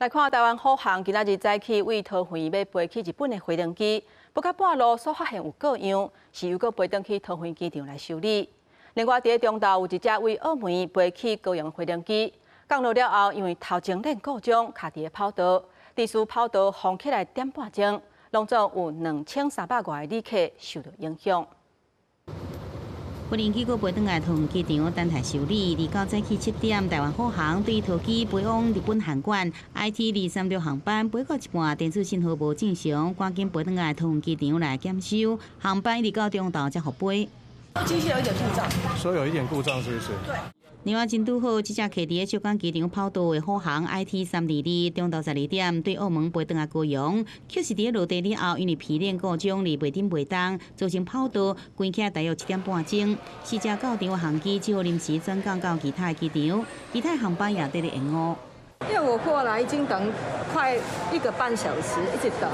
來看台灣虎航今仔日早起對桃園欲飛去日本的飛行機，飛到半路煞發現有過樣，是猶閣飛轉去桃園機場來修理。另外，佇中晝有一隻對澳門飛去高雄飛行機降落了後，因為頭前鏈故障，卡佇咧跑道，致使跑道封起來點半鐘，攏總有2300外個旅客受到影響。飛行機閣飛轉來桃園機場等待修理，二九早起7點，台灣虎航對桃機飛往日本函館 IT 236航班飛到一半，電子信號無正常，趕緊飛轉來桃園機場來檢修。航班一直到中晝才復飛。機器有一點故障，所以有一點故障，是不是？對。另外，真拄好，這隻卡佇咧小港機場跑道的虎航 IT 322，中晝12點對澳門飛轉來高雄，卻是佇咧落地了後，因為皮鏈故障而袂振袂動，造成跑道關起來大約7點半鐘。四隻到場的航機只好臨時轉降到其他的機場，其他航班也佇咧延誤。因為我過來已經等快一個半小時，一直等。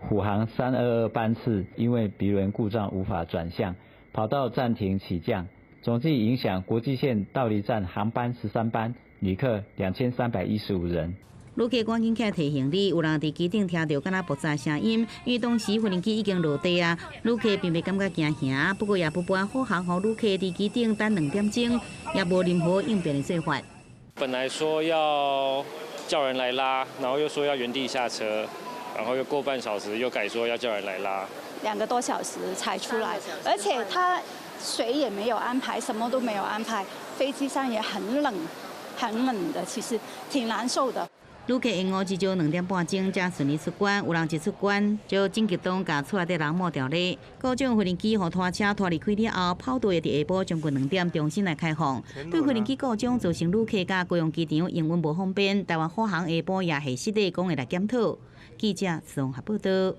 虎航322班次因為鼻輪故障無法轉向，跑道暫停起降。總計影響國際線到離站航班13班，旅客2315人。旅客趕緊起來提行李，有人佇機頂聽著敢若爆炸聲音，因為當時飛行機已經落地啊，旅客並袂感覺驚嚇，不過也不瞞虎航予旅客佇機頂等2點鐘，也無任何應變的做法。本來說要叫人來拉，然後又說要原地下車，然後又過半小時又改說要叫人來拉， 2個多小時才出來，而且他水也沒有安排，什麼都沒有安排，飛機上也很冷，很冷的，其實挺難受的。旅客延誤至少2點半鐘才順利出關，有人一出關就緊急擋共厝內底人抹掉咧。故障飛行機予拖車拖離開了後，跑道會佇下晡將近2點重新來開放。對飛行機故障造成旅客佮高雄機場營運無方便，台灣虎航下晡也核實地講會來檢討。記者綜合報道。